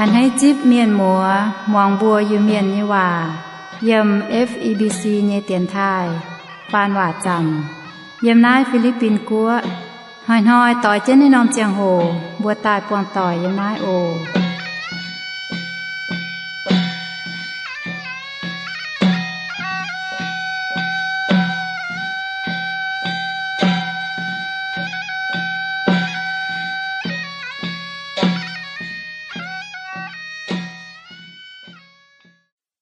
Hneiv zipv mienh muoz muangx mbuo Iu-Mienh nyei waac yiem F E B C nyei dienx taaih faan waac zaamc yiem naaiv Fi^li^bin Guoqv. Hnoi-hnoi doix jienv naaiv norm ziangh hoc mbuo daaih buangh doic yiem naaiv oc.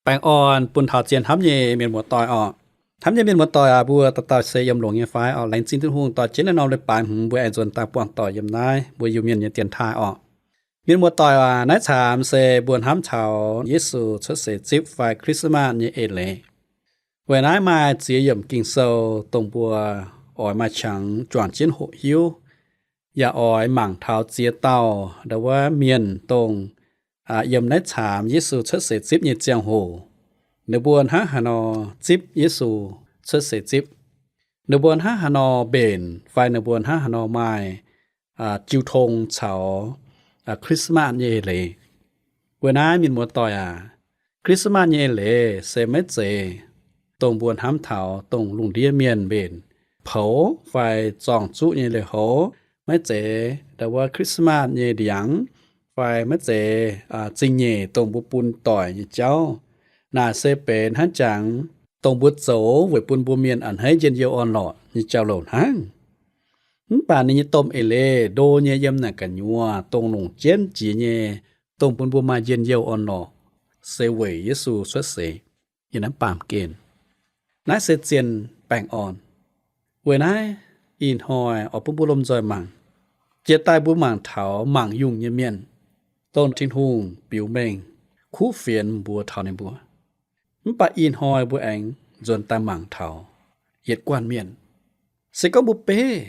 Baengh orn bun taux zien hnamv nyei mienh muoz-doic orqc. Hnamv nyei mienh muoz-doic aac, mbuo dauh dauh se yiem longx nyei fai orqc? Laengz zingh Tin-Hungh doix jienv naaiv norm leiz-baaix hmz mbuo aengx nzuonx daaih buangh doic yiem naaiv mbuo Iu-Mienh nyei dienx taaih orqc. Mienh muoz-doic aac, naaiv caamx se mbuo hnamv taux Yesu cuotv seix zipv fai Christmas nyei eix leiz. Weic naaiv maaih ziex yiemc Ging-Sou dongh mbuo oix maaih qangx juangc jienv hoqc hiuv, yaac oix mangc taux ziex dauh ndau wuov mienh dongh yiem naaiv caamx Yesu cuotv seix zipv nyei ziangh hoc, ninh mbuo hnangv haaix nor zipv Yesu cuotv seix zipv, ninh mbuo hnangv haaix nor mbenc fai ninh mbuo hnangv haaix nor maaih jiu tong caux Christmas nyei eix leiz. Weic naaiv mienh muoz-doic aac, Christmas nyei eix leiz se maiv zeiz dongh mbuo hnamv taux dongh lungh ndiev mienh mbenc poux fai zorng-zuqv nyei leiz-houx, maiv zeiz ndau wuov Christmas nyei ndiangx, fai maiv zeiz zingh nyeic dongh mbuo bun doic nyei jauv. Naaic se benx hnangv jangx dongh mbuo zoux weic bun mbuo mienh a'hneiv njien-youh orn-lorqc nyei jauv-louc hnangv. Mv baac ninh nyei domh eix leiz ndo nyei yiem naaic gu'nyuoz dongh longc jienv jiex nyei, dongh bun mbuo maaih njien-youh orn-lorqc, se weic Yesu cuotv seix yiem naaiv baamh gen. Naaiv se zien baengh orn. Weic naaiv ih hnoi oix bun mbuo lomh nzoih mangc. Jiex daaih mbuo mangc taux mangc yungh nyei mienh, dongh Tin-Hungh biux mengh kuv fienx mbuox taux ninh mbuo. Mv baac ih hnoi mbuo aengx nzuonx daaih mangc taux yietc guanh mienh. Se gorngv mbuo beiv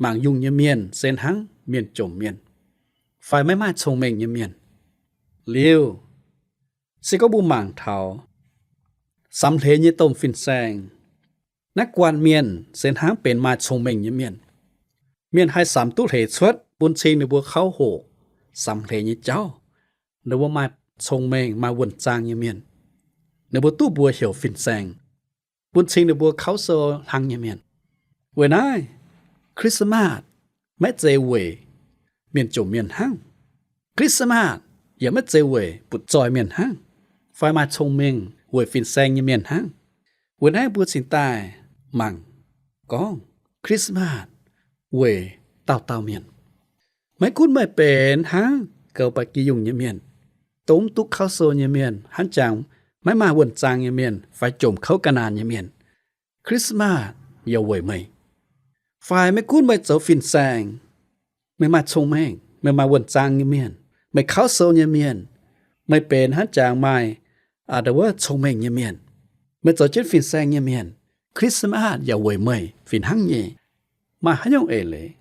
mangc yungh nyei mienh se hnangv mienh jomc mienh fai maiv maaih cong-mengh nyei mienh liuz, se gorngv mbuo mangc taux samx hleix nyei domh fin-saeng, naaiv guanh mienh se hnangv benx maaih cong-mengh nyei mienh. Mienh haih samx duqv hleix cuotv bun cing ninh mbuo kouv hoqc samx hleix nyei jauv. Ninh mbuo maaih cong-mengh, maaih wuonh zaang nyei mienh. Ninh mbuo duqv mbuox heuc fin-saeng, bun cing ninh mbuo kouv sou hlang nyei mienh. Weic naaiv, Christmas maiv zeiz weic mienh jomc mienh hnangv. Christmas yaac maiv zeiz weic butv-zoih mienh hnangv, fai maaih cong-mengh weic fin-saeng nyei mienh hnangv. Weic naaiv mbuo cingx daaih mangc gorngv Christmas weic dauh dauh mienh. Maiv gunv meih benx hnangv goux ba'gi yungh nyei mienh, dongh mv duqv kouv sou nyei mienh, hnangv jangx maiv maaih wuonh zaang nyei mienh, fai jomc kouv ga'naanh nyei mienh, Christmas yaac weic meih. Fai maiv gunv meih zoux fin-saeng, meih maaih cong-mengh, meih maaih wuonh zaang nyei mienh, meih kouv sou nyei mienh, meih benx hnangv jangx maaih, aa, ndau wuov cong-mengh nyei mienh, meih zoux jienv fin-saeng nyei mienh, Christmas yaac weic meih fih hnangv nyei. Maaih haaix nyungc eix leiz?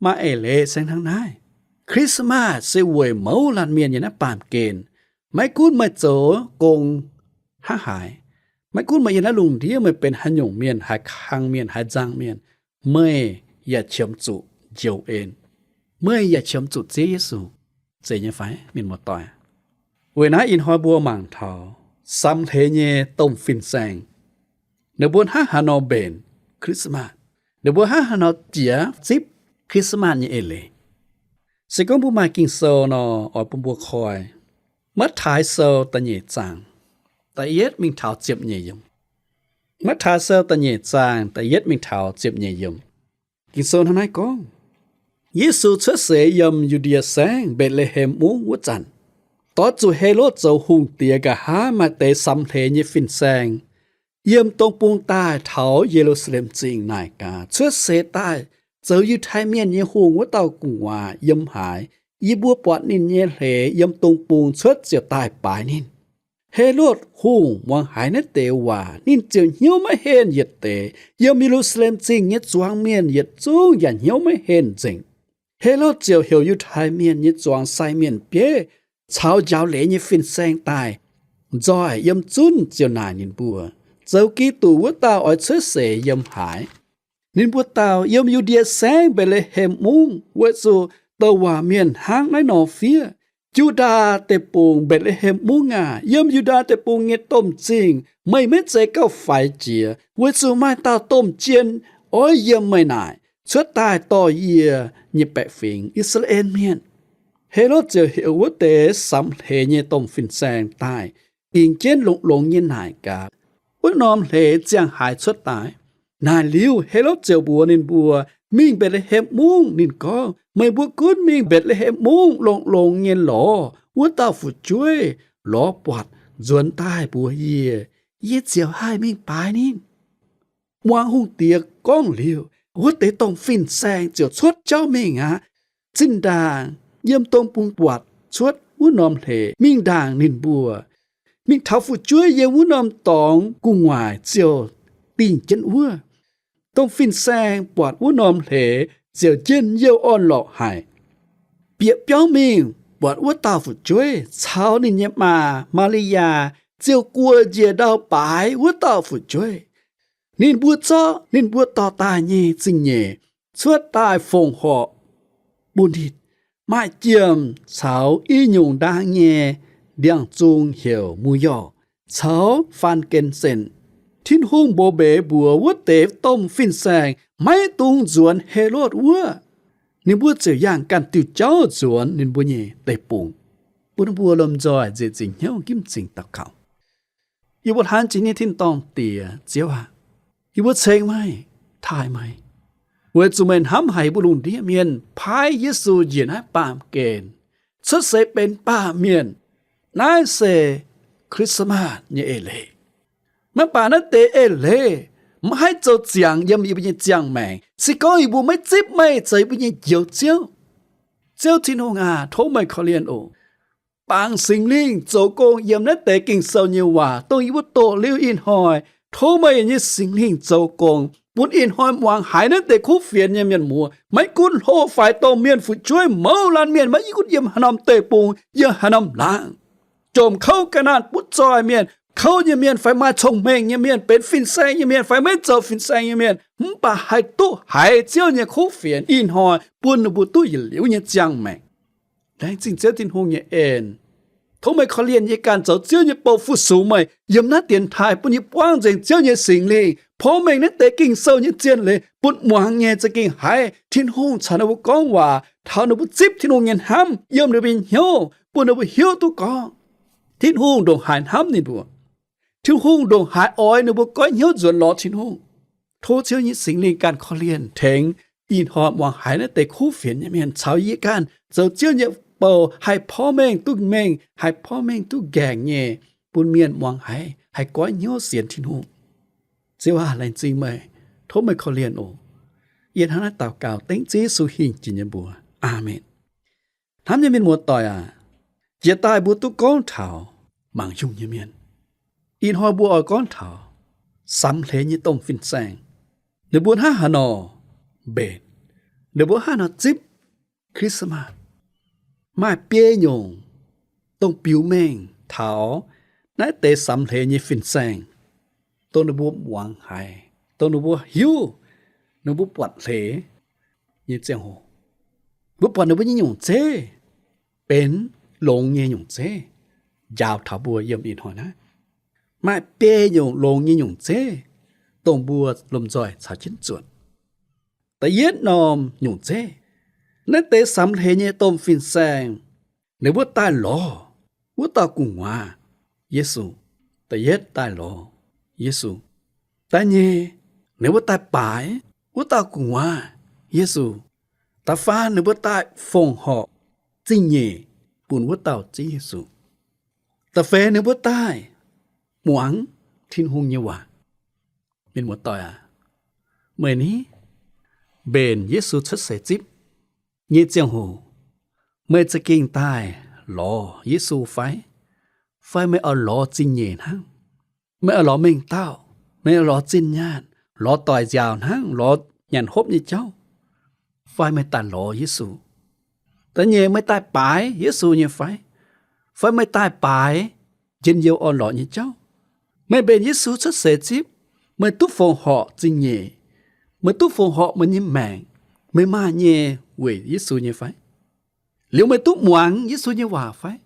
Maaih eix leiz se hnangv naaiv. Christmas se weic mouz laanh mienh nyei naaiv baamh gen. Maiv gunv meih zoux gong hnangv haaix, maiv gunv meih yiem naaiv lungh ndiev meih benx haaix nyungc mienh, haaix kang mienh, haaix nzangc mienh, meih yaac qiemx zuqc njoux en. Meih yaac qiemx zuqc Ziouv Yesu. Zeiz nyei fai, mienh muoz-doic? Weic naaiv ih hnoi mbuo mangc taux samx hleix nyei domh fin-saeng, ninh mbuo hnangv haaix nor mbenc Christmas, ninh mbuo hnangv haaix nor jiex zipv Christmas nyei eix leiz. Se gorngv mbuo maaih Ging-Sou nor, oix bun mbuo koi Matv^taai Sou da'nyeic zaang da'yietv mingh taux ziepc nyeic yiemc. Matv^taai Sou da'nyeic zaang da'yietv mingh taux ziepc nyeic yiemc. Ging-Sou hnangv naaiv gorngv, Yesu cuotv seix yiem Yu^ndie Saengv Mbetc^le^hem Mungv wuov zanc, doix zuqc Helotv zoux hungh diex nqa'haav maaih deix samx hleix nyei fin-saeng yiem dong bung daaih taux Ye^lu^saa^lem Zingh naaic gaax, Cuotv seix daaih zoux Yiutai Mienh nyei hungh wuov dauh gu'nguaaz yiem haaix? Yie mbuo buatc ninh nyei hleix yiem dong bung cuotv ziouc daaih baaix ninh. Helotv Hungh muangx haiz naaiv deix waac, ninh ziouc hnyouv maiv henh yietc deix. Yiem Ye^lu^saa^lem Zingh nyei zuangx mienh yietc zungv yaac hnyouv maiv henh nzengc. Helotv ziouc heuc Yiutai Mienh nyei zuangx sai mienh bieiv caux njaaux leiz nyei fin-saeng daaih nzoih yiem zunv ziouc naaic ninh mbuo, Zoux Giduc wuov dauh oix cuotv seix yiem haaix? Ninh mbuo dau, Yiem Yu^ndie Saengv Mbetc^le^hem Mungv, weic zuqc douc waac mienh hnangv naaiv nor fiev, Yu^ndaa Deic-Bung, Mbetc^le^hem Mungv aah! Yiem Yu^ndaa Deic-Bung nyei domh zingh meih maiv zeiz gauh faix jiex, weic zuqc maaih dauh domh jien oix yiem meih naaic cuotv daaih dorh yie nyei baeqc fingx, I^saa^laa^en Mienh. Helotv ziouc heuc wuov deix samx hleix nyei domh fin-saeng daaih, bingx jienv longx-longx nyei naaic gaax, Wuov norm hleix ziangh haaix cuotv daaih? Naaic liuz, Helotv ziouc mbuox ninh mbuo, Mingh Mbetc^le^hem Mungv. Ninh gorngv, Meih mbuo gunv mingh Mbetc^le^hem Mungv. Longx-longx nyei lorz wuov dauh fu'jueiv lorz buatc nzuonx daaih mbuox yie, yie ziouc haih mingh baaix ninh. Muangx hungh diex gorngv liuz, wuov deix domh fin-saeng ziouc cuotv jauv mingh aqv. Zinh ndaangc yiem dong bung buatc cuotv wuov norm hleix, mingh ndaangc ninh mbuo, mingh taux fu'jueiv yiem wuov norm dorngx gu'nguaaic ziouc dingh jienv wuov. Domh fin-saeng buatc wuov norm hleix ziouc njien-youh orn-lorqc haic. Bieqc biauv mingh buatc wuov dauh fu'jueiv caux ninh nyei maa, Maa^li^yaa, ziouc guoqv njiec ndau baaix wuov dauh fu'jueiv. Ninh mbuo zorqv ninh mbuo dorh daaih nyei zingh nyeic cuotv daaih fongc horc buonv-nditv, maaih jiemh caux i nyungc ndaang nyei ndiangx-zung heuc หมูยอ caux ฟรานเกนเซน. Tin-Hungh mbuox mbeix mbuox wuov deix domh fin-saeng maiv dungx nzuonx Helotv wuov. Ninh mbuo ziouc yangh ganh diuh jauv nzuonx ninh mbuo nyei deic-bung, bun ninh mbuo lomh nzoih nzieqc zingc hnyouv ginv zingc daux gaux. Yie mbuo hnamv jiex nyei tin-dorngh Diex, Ziouv aac, yie mbuo ceng meih, taaih meih, weic zuqc meih hnamv haic yie mbuo lungh ndiev mienh, paaiv Yesu njiec naaiv baamh gen cuotv seix benx baamh mienh. Naaiv se Christmas nyei eix-leiz. Mv baac naaiv deix eix-leiz maiv haih zoux ziangx yiem yie mbuo nyei ziangh maengc, se gorngv yie mbuo maiv zipv meih zoux yie mbuo nyei Njoux Ziouv. Ziouv Tin-Hungh aac, tov meih korv-lienh oc. Bangc Singx Lingh zoux gong yiem naaiv deix Ging-Sou nyei waac dongh yie mbuo doqc liuz ih hnoi. Tov meih nyei Singx Lingh zoux gong bun ih hnoi muangx haiz naaiv deix kuv fienx nyei mienh muoz, maiv gunv hlo faix dongh mienh, fu'jueiv, mouz laanh mienh, maiv gunv yiem haaix norm deic-bung, yiem haaix norm laangz, jomc kouv ga'naanh butv zoih mienh, kouv nyei mienh fai maaih cong-mengh nyei mienh, benx fin-saeng nyei mienh fai maiv zoux fin-saeng nyei mienh, mv baac haih duqv haiz Ziouv nyei kuv fienx ih hnoi bun ninh mbuo duqv yietc liuz nyei ziangh maengc. Laengz zingh Ziouv Tin-Hungh nyei en. Tov meih korv-lienh yie ganh zoux Ziouv nyei bou fu-sux meih yiem naaiv dienx taaih, bun yie buangv nzengc Ziouv nyei Singx Lingh porv mengh naaiv deix Ging-Sou nyei zien leiz bun muangx nyei za'gengh haiz Tin-Hungh caux ninh mbuo gorngv waac, taux ninh mbuo zipv Tin-Hungh nyei hnamv yiem ninh mbuo nyei hnyouv, bun ninh mbuo hiuv duqv gorngv Tin-Hungh ndongc haaix hnamv ninh mbuo. Tin-Hungh ndongc haaix oix ninh mbuo goiv hnyouv nzuonx lorz Tin-Hungh. Tov Ziouv nyei Singx Lingh ganh korv-lienh tengx ih hnoi muangx haiz naaiv deix kuv fienx nyei mienh caux yie ganh zoux Ziouv nyei bou haih porv mengh duqv mengh, haih porv mengh duqv nqaengc nyei, bun mienh muangx haiz haih goiv hnyouv sienx Tin-Hungh. Ziouv aac, laengz zingh meih. Tov meih korv-lienh oc. Yie hnangv naaiv daux gaux dengv Ziouv Yesu hingh jiex nyei mbuox. Aamen. Hnamv nyei mienh muoz-doic aac, jiex daaih mbuo duqv gorngv taux mangc yungh nyei mienh. Ih hnoi mbuo oix gorngv taux samx hleix nyei domh fin-saeng. Ninh mbuo hnangv haaix nor mbenc? Ninh mbuo hnangv haaix nor zipv Christmas? Maaih biei nyungc dongh biux mengh taux naaiv deix samx hleix nyei fin-saeng, dongh ninh mbuo muangx haiz, dongh ninh mbuo hiuv, ninh mbuo buatc hleix nyei ziangh hoc, mbuo buatc ninh mbuo nyei nyungc zeiv benx longx nyei nyungc zeiv njaaux taux mbuo yiem ih hnoi naaiv. Maaih biei nyungc longx nyei nyungc zeiv dongh mbuo lomh nzoih caux jienv zuotc. Da'yietv norm nyungc zeiv, naaiv deix samx hleix nyei domh fin-saeng, ninh mbuo daaih lorz wuov dauh gu'nguaaz, Yesu. Da'yietv daaih lorz Yesu. Da'nyeic, ninh mbuo daaih baaix wuov dauh gu'nguaaz, Yesu. Da'faam, ninh mbuo daaih fongc horc zingh nyeic bun wuov dauh Ziouv Yesu. Da'feix, ninh mbuo daaih muangx Tin-Hungh nyei waac. Mienh muoz-doic aac, meih ni mbenc Yesu cuotv seix zipv nyei ziangh hoc, meih za'gengh daaih lorz Yesu fai? Fai meih oix lorz zingh nyeic hnangv? Meih oix lorz mengh dauh, meih oix lorz zinh nyaanh, lorz doic nziaauc hnangv, lorz nyanc hopv nyei jauv? Fai meih daaih lorz Yesu? Da'nyeic, meih daaih baaix Yesu nyei fai? Fai meih daaih baaix njien-youh orn-lorqc nyei jauv? Meih mbenc Yesu cuotv seix zipv, meih duqv fongc horc zingh nyeic, meih duqv fongc horc meih nyei maengc, meih maaih nyei weic Yesu nyei fai? Liuz meih duqv muangx Yesu nyei waac fai?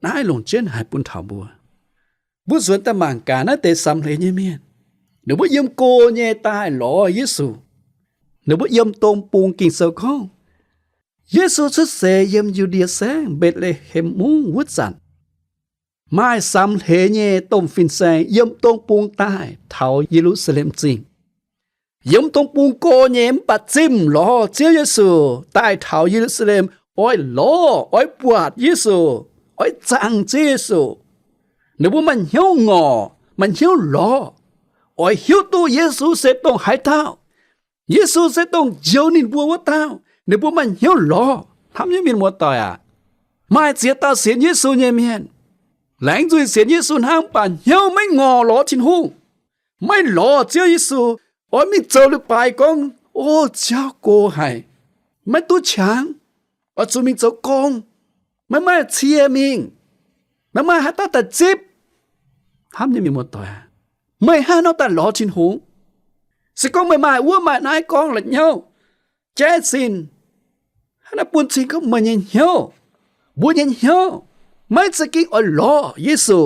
Naaiv longc jienv haiz bun taux mbuo. Mbuo nzuonx daaih mangc gaax naaiv deix samx hleix nyei mienh. Ninh mbuo yiem go nyei daaih lorz Yesu. Ninh mbuo yiem dong bung. Ging-Sou gorngv, Yesu cuotv seix yiem Yu^ndie Saengv, Mbetc^le^hem Mungv wuov zanc, maaih samx hleix nyei domh fin-saeng yiem dong bung daaih taux Ye^lu^saa^lem Zingh. Yiem dong bung go nyei mv baac zimv lorz Ziouv Yesu daaih taux Ye^lu^saa^lem, oix lorz, oix buatc Yesu, oix zaangc Ziouv Yesu. Ninh mbuo maaih hnyouv ngorc, maaih hnyouv lorz, oix hiuv duqv Yesu se dongh haaix dauh. Yesu se dongh njoux ninh mbuo wuov dauh. Ninh mbuo maaih hnyouv lorz. Hnamv nyei mienh muoz-doic aac, maaih ziex dauh sienx Yesu nyei mienh, laengz nzuih sienx Yesu hnangv, mv baac hnyouv maiv ngorc lorz Tin-Hungh, maiv lorz Ziouv Yesu. Oix mingh zoux leiz-baaix gorngv, O, jauv go haic, maiv duqv qangx, oix zuqc mingh zoux gong, maiv maaih cie mingh, maiv maaih haaix dauh daaih zipv. Hnamv nyei mienh muoz-doic, meih hnangv haaix nor daaih lorz Tin-Hungh? Se gorngv meih maaih wuov maaih naaiv gorngv la'nyauv, jaiv zinh, hnangv naaiv bun cing gorngv meih nyei hnyouv, mbuo nyei hnyouv maiv za'gengh oix lorz Yesu.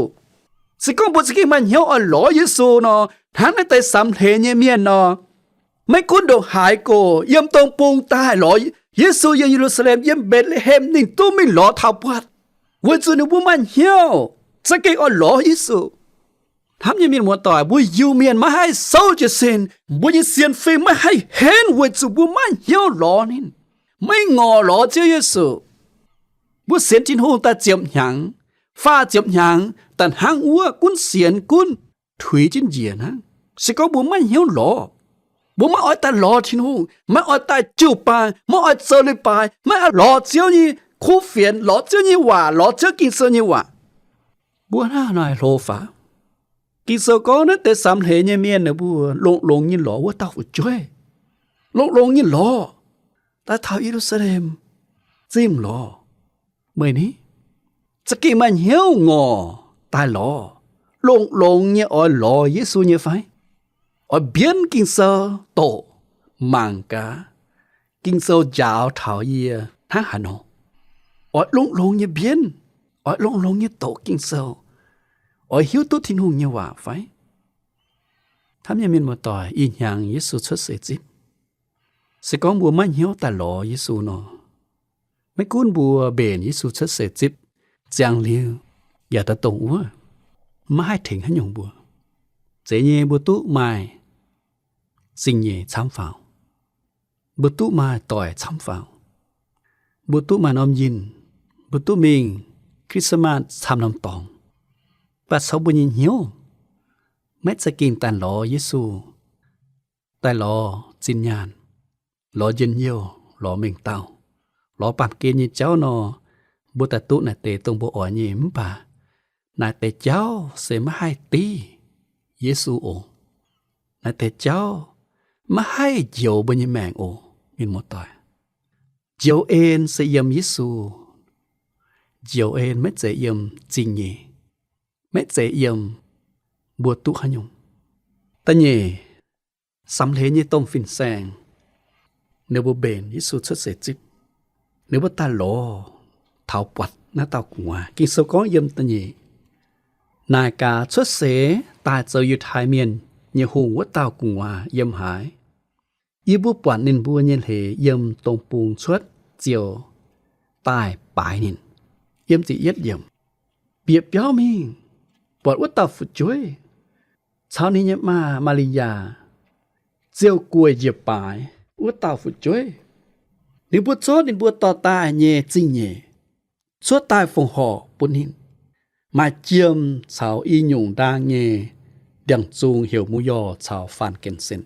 Se gorngv mbuo za'gengh maaih hnyouv oix lorz Yesu nor, hnangv naaiv deix samx hleix nyei mienh nor, maiv gunv ndongc haaix go, yiem dong bung daaih lorz Yesu, yiem Ye^lu^saa^lem, yiem Mbetc^le^hem, ninh duqv mingh lorz taux buatc, weic zuqc ninh mbuo maaih hnyouv za'gengh oix lorz Yesu. Hnamv nyei mienh muoz-doic, mbuo Iu-Mienh maiv haih souv jiez sin, mbuo nyei sienx fim maiv haih henv weic zuqc mbuo maiv hnyouv lorz ninh, maiv ngorc lorz Ziouv Yesu. Mbuo sienx Tin-Hungh daaih ziepc hnyangx, faah ziepc hnyangx daaih hnangv wuov gunv sienx gunv tuix jienv njiec hnangv. Se gorngv mbuo maiv hnyouv lorz, mbuo maiv oix daaih lorz Tin-Hungh, maiv oix daaih jiu-baang, maiv oix zoux leiz-baaix, maiv oix lorz Ziouv nyei kuv fienx, lorz Ziouv nyei waac, lorz Ziouv Ging-Sou nyei waac, mbuo hnangv haaix nor hlo faaux? Ging-Sou gorngv naaiv deix samx hleix nyei mienh ninh mbuo longx-longx nyei lorz wuov dauh fu'jueiv. Longx-longx nyei lorz daaih taux Ye^lu^saa^lem Zingh lorz. Meih ni? Za'gengh maaih hnyouv ngorc daaih lorz, longx-longx nyei oix lorz Yesu nyei fai? Oix mbienv Ging-Sou doqc mangc gaax, Ging-Sou njaaux taux yie hnangv haaix nor? Oix longx-longx nyei mbienv, oix longx-longx nyei doqc Ging-Sou, oix hiuv duqv Tin-Hungh nyei waac fai? Hnamv nyei mienh muoz-doic, ih hnyangx Yesu cuotv seix zipv, se gorngv mbuo maiv hnyouv daaih lorz Yesu nor, maiv gunv mbuo mbenc Yesu cuotv seix zipv ziangx liuz yaac daaih dongh wuov, maiv haih tengx haaix nyungc mbuo. Zeiz nyei mbuo duqv maaih zingh nyeic camv faaux, mbuo duqv maaih doic camv faaux, mbuo duqv maaih norm yinh, mbuo duqv mingh Christmas camv norm dorngx, mv baac caux mbuo nyei hnyouv maiv za'gengh daaih lorz Yesu, daaih lorz zinh nyaanh, lorz njien-youh, lorz mengh dauh, lorz baamh gen nyei jauv nor, mbuo daaih duqv naaic deix dongh mbuo oix nyei. Mv baac naaic deix jauv se maiv haih div Yesu oc. Naaiv deix jauv maiv haih njoux mbuo nyei maengc oc, mienh muoz-doic. Njoux en se yiem Yesu. Njoux en maiv zeiz yiem zingh nyeic, maiv zeiz yiem mbuo duqv haaix nyungc. Da'nyeic, samx hleix nyei domh fin-saeng, ninh mbuo mbenc Yesu cuotv seix zipv, ninh mbuo daaih lorz taux buatc naaiv dauh gu'nguaaz. Ging-Sou gorngv yiem da'nyeic, naaic gaax, cuotv seix daaih zoux Yiutai Mienh nyei hungh wuov dauh gu'nguaaz yiem haaix? Yie mbuo buatc ninh mbuo nyei hleix yiem dong bung cuotv ziouc daaih baaix ninh. Yiem ziepc yietv yiemc, bieqc biauv mingh buatc wuov dauh fu'jueiv caux ninh nyei maa, Maa^li^yaa, ziouc gueic njiec baaix wuov dauh fu'jueiv. Ninh mbuo zorqv ninh mbuo dorh daaih nyei zingh nyeic cuotv daaih fongc horc bun ninh, maaih jiem caux i nyungc ndaang nyei ndiangx-zung heuc mu^yorh caux faan-gen-sen.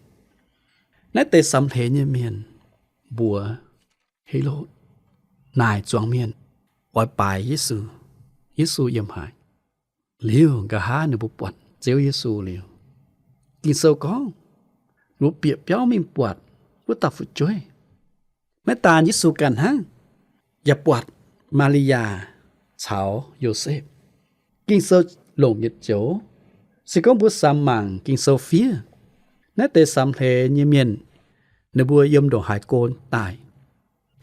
Naaiv deix samx hleix nyei mienh mbuox Helotv, naaic zuangx mienh oix baaix Yesu, Yesu yiem haaix. Liuz nqa'haav ninh mbuo buatc Ziouv Yesu liuz, Ging-Sou gorngv, ninh mbuo bieqc biauv mingh buatc wuov dauh fu'jueiv. Maiv daan Yesu ganh hnangv, yaac buatc Maa^li^yaa caux Yosepv. Ging-Sou longc yietc joux. Se gorngv mbuo samx mangc Ging-Sou fiev, naaiv deix samx hleix nyei mienh, ninh mbuo yiem ndongc haaix go daaih?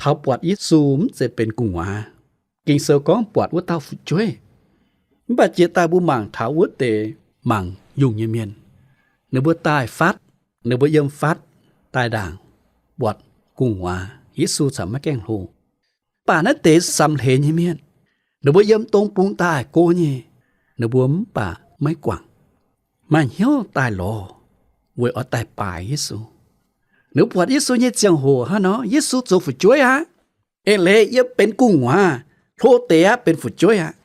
taux buatc Yesu mv zeiz benx gu'nguaaz. Ging-Sou gorngv buatc wuov dauh fu'jueiv. Mv baac jiex daaih mbuo mangc taux wuov deix mangc yungh nyei mienh, ninh mbuo daaih fatv, ninh mbuo yiem fatv daaih ndaangc buatc gu'nguaaz Yesu caux maiv gaengh hlo. Mv baac naaiv deix samx hleix nyei mienh, ninh mbuo yiem dong bung daaih go nyei, ninh mbuo mv baac maiv guangc, maaih hnyouv daaih lorz weic oix daaih baaix Yesu. Ninh mbuo buatc Yesu nyei ziangh hoc hnangv nor, Yesu zoux fu'jueiv aqv. Eix leiz yiem benx gu'nguaaz, hlo deix aqv, benx fu'jueiv aqv.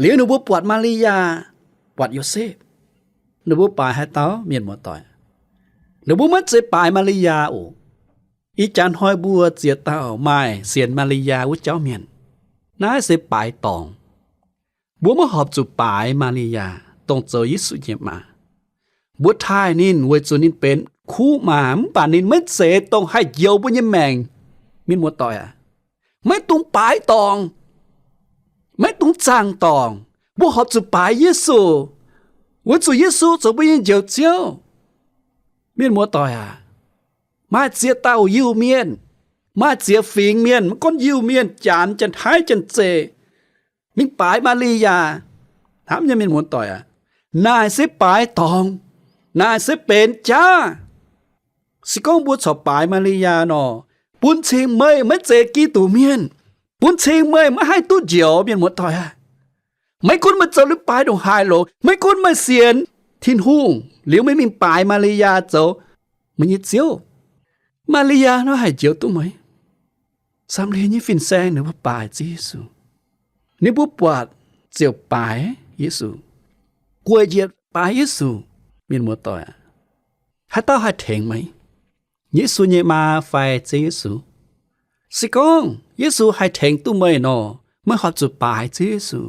Liuz ninh mbuo buatc Maa^li^yaa, buatc Yosepv. Ninh mbuo baaix haaix dauh, mienh muoz-doic? Ninh mbuo maiv zeiz baaix Maa^li^yaa oc. Ih jaax hnoi mbuo ziex dauh maaih sienx Maa^li^yaa wuov jauv mienh, naaiv se baaix dorngc. Mbuo maiv horpc zuqc baaix Maa^li^yaa, dongh zoux Yesu nyei maa. Mbuo taaih ninh weic zuqc ninh benx kuv maa, mv baac ninh maiv zeiz dongh haih njoux mbuo nyei maengc. Mienh muoz-doic aac, maiv dungx baaix dorngc, maiv dungx zaangh dorngc. Mbuo horpc zuqc baaix Yesu, weic zuqc Yesu zoux mbuo nyei Njoux Ziouv. Mienh muoz-doic aac, maaih ziex dauh Iu-Mienh, maaih ziex fingx mienh, maiv gunv Iu-Mienh, Janx, Janx-Taiv, Janx-Zeiz, mingh baaix Maa^li^yaa. Hnamv nyei mienh muoz-doic aac, naaic se baaix dorngx, naaic se benx jaav. Se gorngv mbuo corc baaix Maa^li^yaa nor, bun cing meih maiv zeiz Giduc Mienh, bun cing meih maiv haih duqv njoux, mienh muoz-doic aac. Maiv gunv meih zoux leiz-baaix ndongc haaix longx, maiv gunv meih sienx Tin-Hungh liuz meih mingh baaix Maa^li^yaa zoux meih nyei ziouv, Maa^li^yaa nor haih njoux duqv meih. Samx hleix nyei fin-saeng ninh mbuo baaix Ziouv Yesu. Ninh mbuo buatc ziouc baaix Yesu, gueic njiec baaix Yesu. Mienh muoz-doic aac, haaix dauh haih tengx meih? Yesu nyei maa fai Ziouv Yesu? Se gorngv Yesu haih tengx duqv meih nor, meih horpc zuqc baaix Ziouv Yesu.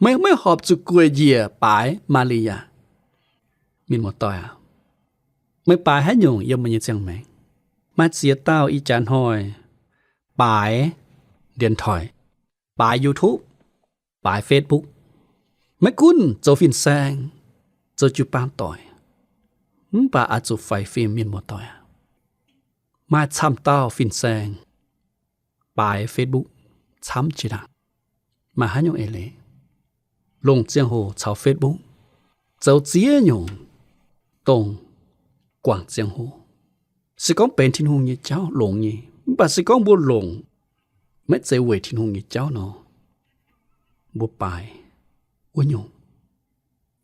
Meih maiv horpc zuqc gueic njiec baaix Maa^li^yaa. Mienh muoz-doic aac, meih baaix haaix nyungc yiem meih nyei ziangh maengc? Maaih ziex dauh ih jaax hnoi baaix điện thoại, baaix YouTube, baaix Facebook. Maiv gunv zoux fin-saeng, zoux jiu-baang doic, mv baac oix zuqc faix fim, mienh muoz-doic aac. Maaih camv dauh fin-saeng baaix Facebook camv jiex ndaangc. Maaih haaix nyungc eix leiz? Longc ziangh hoc caux Facebook, zoux ziex nyungc dongh guangc ziangh hoc. Se gorngv benx Tin-Hungh nyei jauv longx nyei, mv baac se gorngv mbuo longc maiv zeiz weic Tin-Hungh nyei jauv nor, mbuo baaix wuov nyungc.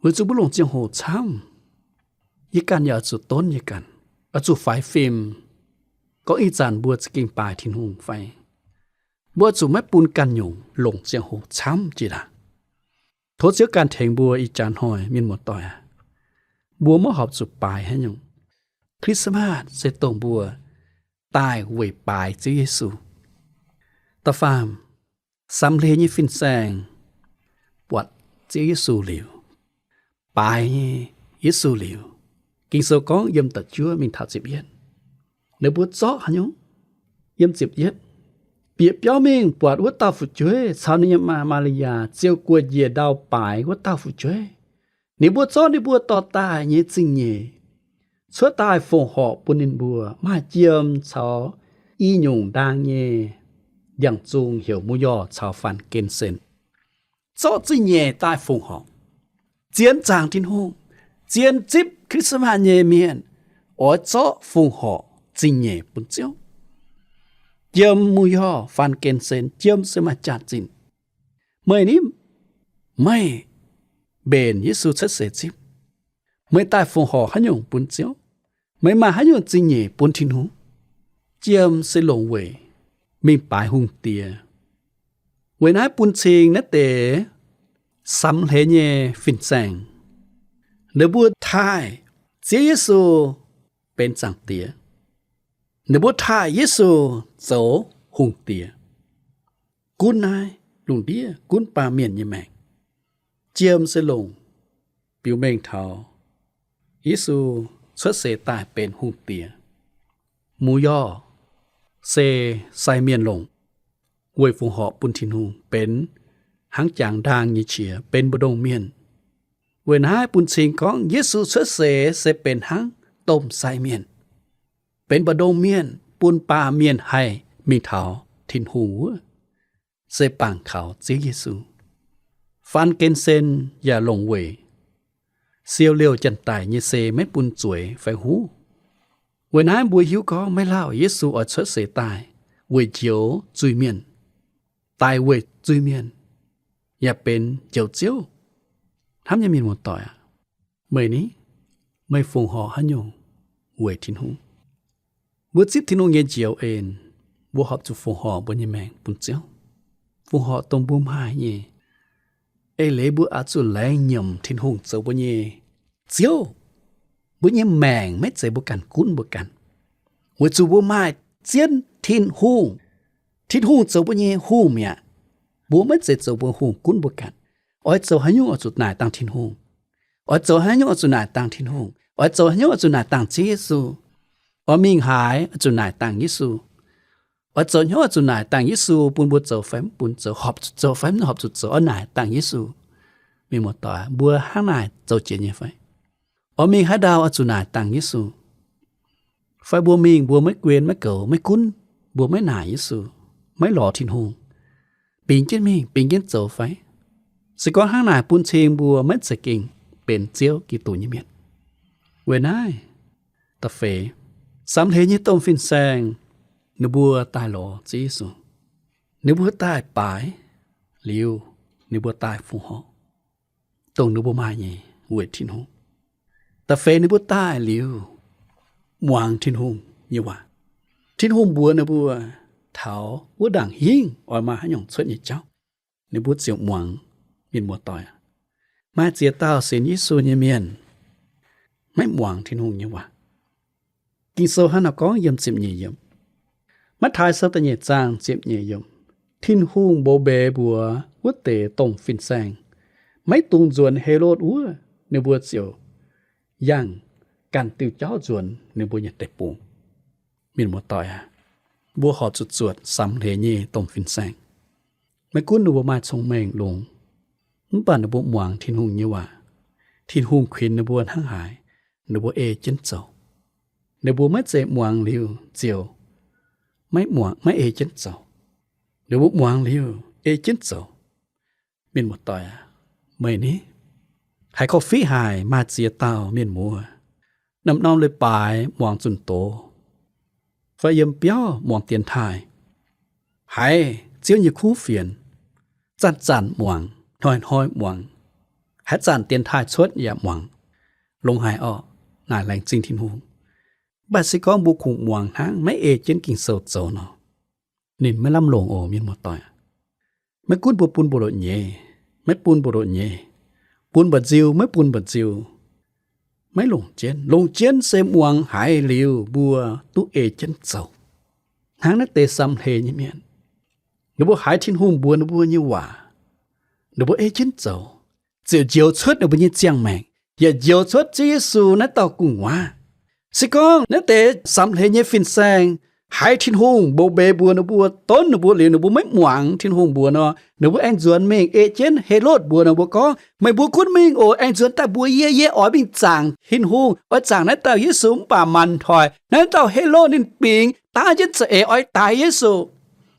Weic zuqc mbuo longc ziangh hoc camv, yie ganh yaac oix zuqc donv yie ganh, oix zuqc faix fim, gorngv ih zanc mbuo za'gengh baaix Tin-Hungh fai. Mbuo oix zuqc maiv bun ganh nyungc longc ziangh hoc camv jiex ndaangc. Tov Ziouv ganh tengx mbuo ih jaax hnoi, mienh muoz-doic aac. Mbuo maiv horpc zuqc baaix haaix nyungc. Christmas se dongh mbuo daaih weic baaix Ziouv Yesu. Da'faam, samx hleix nyei fin-saeng buatc Ziouv Yesu liuz, baaix nyei Yesu liuz, Ging-Sou gorngv yiem da'juov mingh taux ziepc yietv, ninh mbuo zorqv haaix nyungc? Yiem ziepc yietv, bieqc biauv mingh buatc wuov dauh fu'jueiv caux ninh nyei maa Maa^li^yaa ziouc gueic njiec ndau baaix wuov dauh fu'jueiv. Ninh mbuo zorqv ninh mbuo dorh daaih nyei zingh nyeic cuotv daaih fongc horc bun ninh mbuo, maaih jiem caux i nyungc ndaang nyei ndiangx-zung heuc mu yorh caux faan gen sen. Zorqv zingh nyeic daaih fongc horc, zien zaangc Tin-Hungh, zien zipv Christmas nyei mienh oix zorqv fongc horc zingh nyeic bun Ziouv. Jiem, mu yorh, faan gen sen, jiem se maaih jaax-zinh. Meih ni, meih mbenc Yesu cuotv seix zipv, meih daaih fongc horc haaix nyungc bun Ziouv? Meih maaih haaix nyungc zingh nyeic bun Tin-Hungh? Jiem se longc weic mingh baaix hungh diex. Weic naaiv bun cing naaiv deix samx hleix nyei fin-saeng, ninh mbuo taaih Ziouv Yesu benx Zaangc Diex. Ninh mbuo taaih Yesu zoux hungh diex. Gunv naaiv lungh ndiev gunv baamh mienh nyei maengc, jiem se longc biux mengh taux Yesu cuotv seix daaih benx hungh diex. Mu yorh se sai mienh longc weic fongc horc bun Tin-Hungh benx hnangv jangx ndaang nyei qiex, benx mbu'ndongx mienh. Weic naaiv bun cing gorngv Yesu cuotv seix se benx hnangv domh sai mienh, benx mbu'ndongx mienh bun baamh mienh haih mingh taux Tin-Hungh wuov, se bangc kaux Ziouv Yesu. Faan gen-sen yaac longc weic siou liouh janx-daic nyei sei maiv bun zueiz fai huv. Weic naaiv mbuo hiuv gorngv maiv lauh Yesu oix cuotv seix daaih weic njoux zuiz-mienh, daic weic zuiz-mienh, yaac benx Njoux Ziouv. Hnamv nyei mienh muoz-doic aac, meih ni, meih fongc horc haaix nyungc weic Tin-Hungh? Mbuo zipv Tin-Hungh nyei njoux en, mbuo horpc zuqc fongc horc mbuo nyei maengc bun Ziouv, fongc horc dongh mbuo maaih nyei. Eix leiz mbuo oix zuqc laengz nyiemc Tin-Hungh zoux mbuo nyei Ziouv. Mbuo nyei maengc maiv zeiz mbuo ganh gunv mbuo ganh, weic zuqc mbuo maaih zien Tin-Hungh. Tin-Hungh zoux mbuo nyei hungh mi'aqv. Mbuo maiv zeiz zoux mbuo hungh gunv mbuo ganh. Oix zoux haaix nyungc oix zuqc naaic dangh Tin-Hungh. Oix zoux haaix nyungc oix zuqc naaic dangh Tin-Hungh. Oix zoux haaix nyungc oix zuqc naaic dangh Ziouv Yesu. Oix mingh haaix oix zuqc naaic dangh Yesu. Oix zoux hnyouv oix zuqc naaic dangh Yesu bun mbuo zoux fai mv bun zoux, horpc zuqc zoux fai mv horpc zuqc zoux, oix naaic dangh Yesu. Mienh muoz-doic, mbuo hnangv naaic zoux jiex nyei fai? Oix mingh haaix ndau oix zuqc naaic dangh Yesu? Fai mbuo mingh mbuo maiv guen maiv goux maiv gunv, mbuo maiv naaic Yesu, maiv lorz Tin-Hungh, bingx jienv mingh bingx jienv zoux fai? Se gorngv hnangv naaic bun cing mbuo maiv za'gengh benx Ziouv Giduc nyei mienh. Weic naaiv, da'feix, samx hleix nyei domh fin-saeng, ninh mbuo daaih lorz Ziouv Yesu. Ninh mbuo daaih baaix liuz, ninh mbuo daaih fongc horc dongh ninh mbuo maaih nyei weic Tin-Hungh. Da'feix ninh mbuo daaih liuz, muangx Tin-Hungh nyei waac. Tin-Hungh mbuox ninh mbuo taux wuov ndaangc hingv oix maaih haaix nyungc cuotv nyei jauv, ninh mbuo ziouc muangx. Mienh muoz-doic, maaih ziex dauh sienx Yesu nyei mienh maiv muangx Tin-Hungh nyei waac. Ging-Sou hnangv naaiv gorngv yiem ziepc nyeic yiemc, Matv^taai Sou da'nyeic zaang ziepc nyeic yiemc, Tin-Hungh mbeix mbuox wuov deix domh fin-saeng, maiv dungx nzuonx Helotv wuov, ninh mbuo ziouc yangh ganh diuh jauv nzuonx ninh mbuo nyei deic-bung. Mienh muoz-doic aac, mbuo horpc zuqc zuotc samx hleix nyei domh fin-saeng. Maiv gunv ninh mbuo maaih cong-mengh longx, mv baac ninh mbuo muangx Tin-Hungh nyei waac, Tin-Hungh kuinx ninh mbuo hnangv haaix, ninh mbuo ei jienv zoux. Ninh mbuo maiv zeiz muangx liuz ziouc maiv muangx, maiv ei jienv zoux. Ninh mbuo muangx liuz ei jienv zoux. Mienh muoz-doic aac, meih ni, haiz korv-fiqv haic maaih ziex dauh mienh muoz norm-norm leiz-baaix muangx zunh doz, fai yiem biauv muangx dienx taaih, haiz Ziouv nyei kuv fienx, zanc-zanc muangx, hnoi-hnoi muangx, haaix zanc dienx taaih cuotv yaac muangx, longx haic orqc, naaic laengz zingh Tin-Hungh. Mv baac se gorngv mbuo kungx muangx hnangv, maiv ei jienv Ging-Sou zoux nor, ninh maiv lamh longc oc, mienh muoz-doic. Maiv gunv mbuo bun mbu'ndongx nyei, maiv bun mbu'ndongx nyei, bun mba'nziu, maiv bun mba'nziu, maiv longc jienv. Longc jienv se muangx haiz liuz mbuo duqv ei jienv zoux. Hnangv naaiv deix samx hleix nyei mienh, ninh mbuo haiz Tin-Hungh mbuox ninh mbuo nyei waac, ninh mbuo ei jienv zoux, ziouc njoux cuotv ninh mbuo nyei ziangh maengc, yaac njoux cuotv Ziouv Yesu naaiv dauh gu'nguaaz. Se gorngv naaiv deix samx hleix nyei fin-saeng haiz Tin-Hungh mbeix mbuox ninh mbuo, donv ninh mbuo liuz, ninh mbuo maiv muangx Tin-Hungh mbuox nor, ninh mbuo aengx nzuonx mingh ei jienv Helotv mbuox ninh mbuo gorngv, meih mbuo gunv mingh oc, aengx nzuonx daaih mbuox yie, yie oix mingh zaangc Tin-Hungh, oix zaangc naaiv dauh Yesu. Mv baac maanc toic naaiv dauh Helotv ninh bingx daav jienv za'eix oix daix Yesu.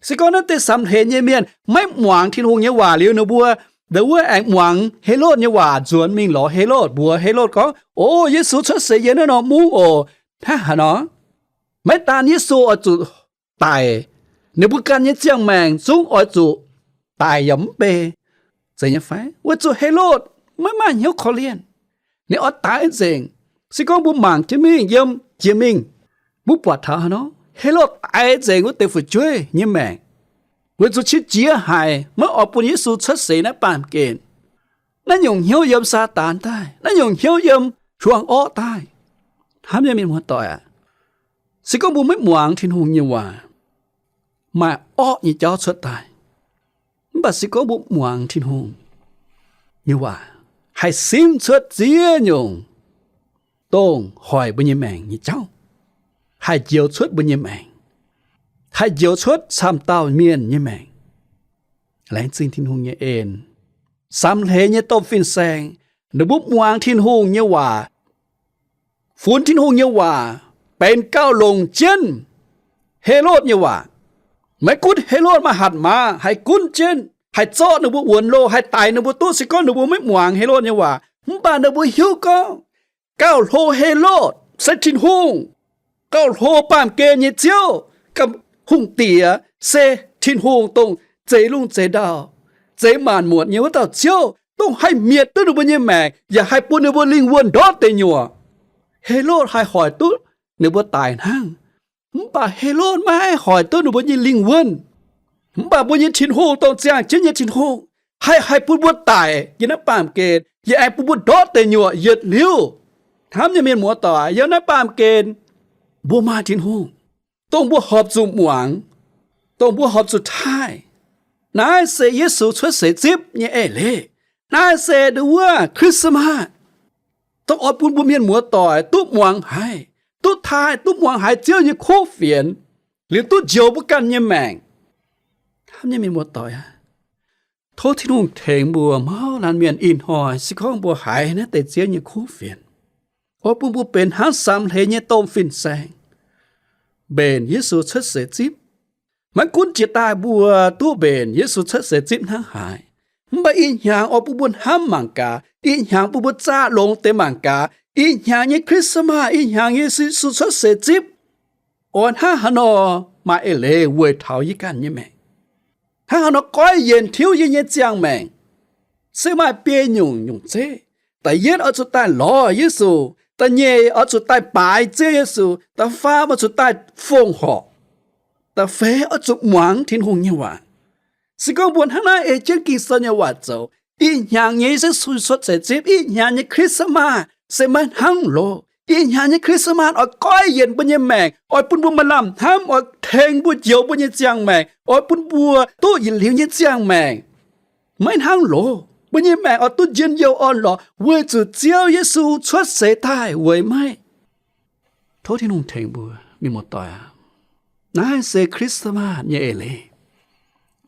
Se gorngv naaiv deix samx hleix nyei mienh maiv muangx Tin-Hungh nyei waac liuz, ninh mbuo ndau wuov aengx muangx Helotv nyei waac nzuonx mingh lorz Helotv, mbuox Helotv gorngv, O, Yesu cuotv seix yiem naaiv norm mungv oc. Hnangv haaix nor? Maiv daan Yesu oix zuqc daic, ninh mbuo ganh nyei ziangh maengc zungv oix zuqc daic yaac mv bei. Zeiz nyei fai? Weic zuqc Helotv maiv maaih hnyouv korv-lienh, ninh oix daix nzengc. Se gorngv mbuo mangc jienv mingh yiem jiex mingh, mbuo buatc taux haaix nor, Helotv daix nzengc wuov deix fu'jueiv nyei maengc, weic zuqc qiex jiez haic maiv oix bun Yesu cuotv seix naaiv baamh gen. Naaiv nyungc hnyouv yiem Saadaan daaih, naaiv nyungc hnyouv yiem hiuang orqv daaih. Hnamv nyei mienh muoz-doic aac, se gorngv mbuo maiv muangx Tin-Hungh nyei waac, maaih orqv nyei jauv cuotv daaih. Mv baac se gorngv mbuo muangx Tin-Hungh nyei waac, haih simv cuotv ziex nyungc dongh hoic mbuo nyei maengc nyei jauv, haih njoux cuotv mbuo nyei maengc, haih njoux cuotv camv dauh mienh nyei maengc. Laengz zingh Tin-Hungh nyei en. Samx hleix nyei domh fin-saeng, ninh mbuo muangx Tin-Hungh nyei waac, funx Tin-Hungh nyei waac benx gauh longc jienv Helotv nyei waac. Maiv gunv Helotv maaih hatc maaz haih gunv jienv, haih zorqv ninh mbuo wuonx loh, haih daix ninh mbuo duqv, se gorngv ninh mbuo maiv muangx Helotv nyei waac. Mv baac ninh mbuo hiuv gorngv gauh hlo Helotv se Tin-Hungh, gauh hlo baamh gen nyei Ziouv, gauh hungh diex se Tin-Hungh, dongh zeix lungh zeix ndau, zeix maanc muotc nyei wuov dauh Ziouv, dongh haih mietc duqv ninh mbuo nyei maengc yaac haih bun ninh mbuo lingh wuonh ndortv deic nyuoqc. Helotv haih hoic duqv ninh mbuo daic hnangv. Mv baac Helotv maiv haih hoic duqv ninh mbuo nyei lingh wuonh. Mv baac mbuo nyei Tin-Hungh, dongh ziangh jienv nyei Tin-Hungh, haih, haih bun mbuo daic yiem naaiv baamh gen, yaac aengx bun mbuo ndortv deic nyuoqc yietc liuz. Hnamv nyei mienh muoz-doic, yiem naaiv baamh gen mbuo maaih Tin-Hungh, dongh mbuo horpc zuqc muangx, dongh mbuo horpc zuqc taaih. Naaiv se Yesu cuotv seix zipv nyei eix leiz. Naaiv se nduov wuov Christmas, dongh oix bun mbuo mienh muoz-doic duqv muangx haiz, duqv taaih, duqv muangx haiz Ziouv nyei kuv fienx, liuz duqv njoux mbuo ganh nyei maengc. Hnamv nyei mienh muoz-doic aac, tov Tin-Hungh tengx mbuo mouz laanh mienh ih hnoi, se gorngv mbuo haiz naaiv deix Ziouv nyei kuv fienx, oix bun mbuo benx hnangv samx hleix nyei domh fin-saeng, mbenc Yesu cuotv seix zipv. Maiv gunv jiex daaih mbuo duqv mbenc Yesu cuotv seix zipv hnangv haaix, mv baac ih hnyangx oix bun mbuo hnamv mangc gaax, ih hnyangx bun mbuo zaah longx deix mangc gaax, ih hnyangx nyei Christmas, ih hnyangx Yesu cuotv seix zipv, oix hnangv haaix nor maaih eix leiz weic taux yie ganh nyei maengc, hnangv haaix nor goiv yienc tiuv yie nyei ziangh maengc. Se maaih biei nyungc nyungc zeiv. Da'yietv oix zuqc daaih lorz Yesu. Da'nyeic oix zuqc daaih baaix Ziouv Yesu. Da'faam oix zuqc daaih fongc horc. Da'feix oix zuqc muangx Tin-Hungh nyei waac. Se gorngv mbuo hnangv naaiv ei jienv Ging-Sou nyei waac zoux, ih hnyangx nyei Yesu cuotv seix zipv, ih hnyangx nyei Christmas se maiv hnangv loz. Ih hnyangx nyei Christmas oix goiv yienc mbuo nyei maengc, oix bun mbuo maaih lamh hnamv, oix tengx mbuo njoux mbuo nyei ziangh maengc, oix bun mbuo duqv yietc liuz nyei ziangh maengc. Maiv hnangv loz, mbuo nyei maengc oix duqv njien-youh orn-lorqc weic zuqc Ziouv Yesu cuotv seix daaih, weic maiv? Tov Tin-Hungh tengx mbuo, mienh muoz-doic aac. Naaiv se Christmas nyei eix leiz.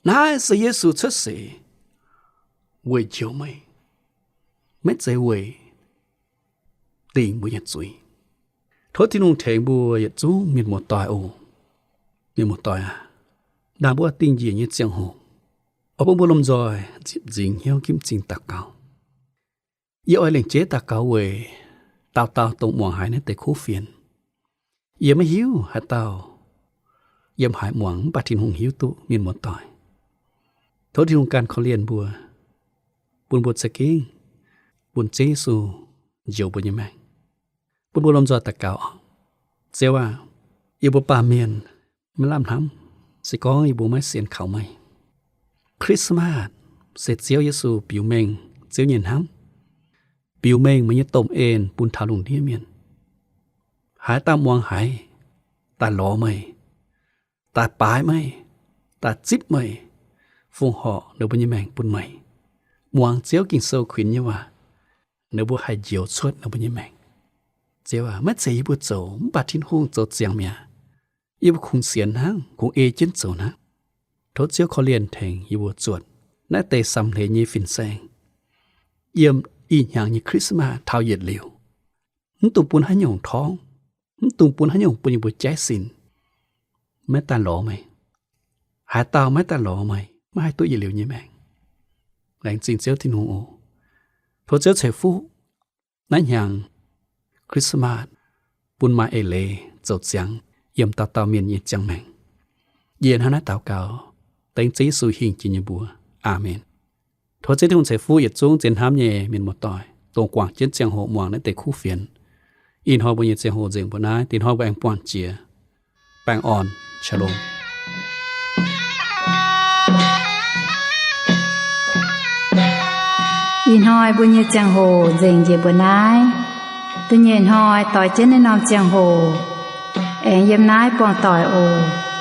Naaiv se Yesu cuotv seix weic njoux meih, maiv zeiz weic dingc mbuo nyei zuiz. Tov Tin-Hungh tengx mbuo yietc zungv mienh muoz-doic oc. Mienh muoz-doic aac, ndaangc mbuo dingh njiec nyei ziangh hoc, oix bun mbuo lomh nzoih ziepc nzingc hnyouv ginv m'zing daux gaux. Yie oix lengc jeiv daux gaux weic dauh dauh dongh muangx haiz naaiv deix kuv fienx. Yie maiv hiuv haaix dauh yiem haaix muangx, mv baac Tin-Hungh hiuv duqv, mienh muoz-doic. Tov Tin-Hungh ganh korv-lienh mbuo, bun mbuo za'gengh bun Ziouv Yesu njoux mbuo nyei maengc. Bun mbuo lomh nzoih daux gaux. Ziouv aah, yie mbuo baamh mienh maiv lamh hnamv se gorngv yie mbuo maiv sienx kaux meih. Christmas se Ziouv Yesu biux mengh Ziouv nyei hnamv, biux mengh meih nyei domh en bun taux lungh ndiev mienh. Haaix dauh muangx haiz, daaih lorz meih, daaih baaix meih, daaih zipv meih, fongc horc ninh mbuo nyei maengc bun meih, muangx Ziouv Ging-Sou kuinx nyei waac, ninh mbuo haih njoux cuotv ninh mbuo nyei maengc. Ziouv aah, maiv zeiz yie mbuo zoux, mv baac Tin-Hungh zoux ziangx mi'aqv. Yie mbuo kungx sienx hnangv, kungx ei jienv zoux hnangv. Tov Ziouv korv-lienh tengx yie mbuo zuotc naaiv deix samx hleix nyei fin-saeng yiem ih hnyangx nyei Christmas taux yietc liuz. Mv dungx bun haaix nyungc torngv, mv dungx bun haaix nyungc bun yie mbuo jaiv sin. Maiv daaih lorz meih. Haaix dauh maiv daaih lorz meih, maiv haih duqv yietc liuz nyei maengc. Laengz zingh Ziouv Tin-Hungh oc. Tov Ziouv ceix fuqv naaiv hnyangx Christmas bun maaih eix leiz zoux ziangx yiem dauh dauh mienh nyei ziangh maengc. Yie hnangv naaiv daux gaux dengv Ziouv Yesu hingh jiex nyei mbuox. Aamen. Tov Ziouv Tin-Hungh ceix fuqv yietc zungv zien hnamv nyei mienh muoz-doic, dongh guangc jienv ziangh hoc muangx naaiv deix kuv fienx. Ih hnoi mbuo nyei ziangh hoc nzengc mbuo naaiv, dingc hnoi mbuo aengx buangh jiex. Baengh orn, Shalom. Ih hnoi mbuo nyei ziangh hoc nzengc njiec mbuo naaiv. Da'nyeic hnoi doix jienv naaiv norm ziangh hoc, aengx yiem naaiv buangh doic oc.